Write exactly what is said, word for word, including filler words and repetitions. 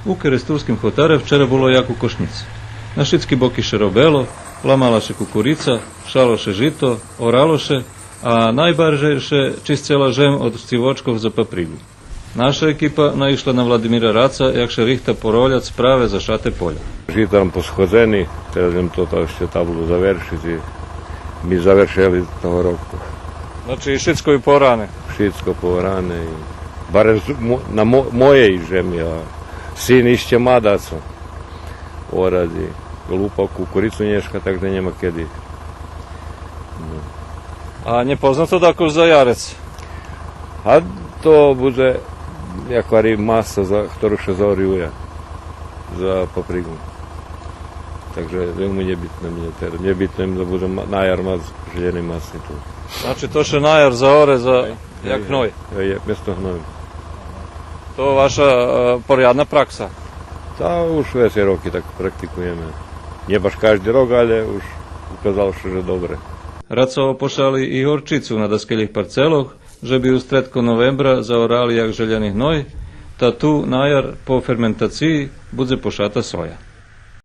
У Керестурским хотаре вчера було як у кошнїци. На шицки боки ше робело, ламала ше кукурица, шало ше жито, орало ше, а найбаржей ше чисцела жем од цивочкох за паприґу. Наша екипа наишла на Владимира Раца, як ше рихта пороляц праве за шате поля. Жита нам посходзени, тераз лєм то, то ище таблу завершиц и ми завершели того року. Значи, и шицко и пооране? Шицко пооране. И барем з-, мо-, на мо-, моєй жеми, а син ище ма дацо орац. Лупа кукурицу нєшка, так же нєма кеди. Но. А нє познато дакус за ярец? А то будзе як вари маса за, хтору ше заорює за паприґу. Так же йому нєбитно мнє тераз. Мнє битно им да будзе ма-, на яр мац желєней маси ту. Значи, то ше на яр заоре за, як гной? Е, е, место гною. То ваша, е, порядна пракса? Та уж вецей роки так практикуєме. Нє баш кажди рок, але уж указало ше же добре. Рацово пошали и горчицу на даскелїх парцелох, же би устред новембра заорали як желєни гной, та ту на яр по ферментациї будзе пошата соя.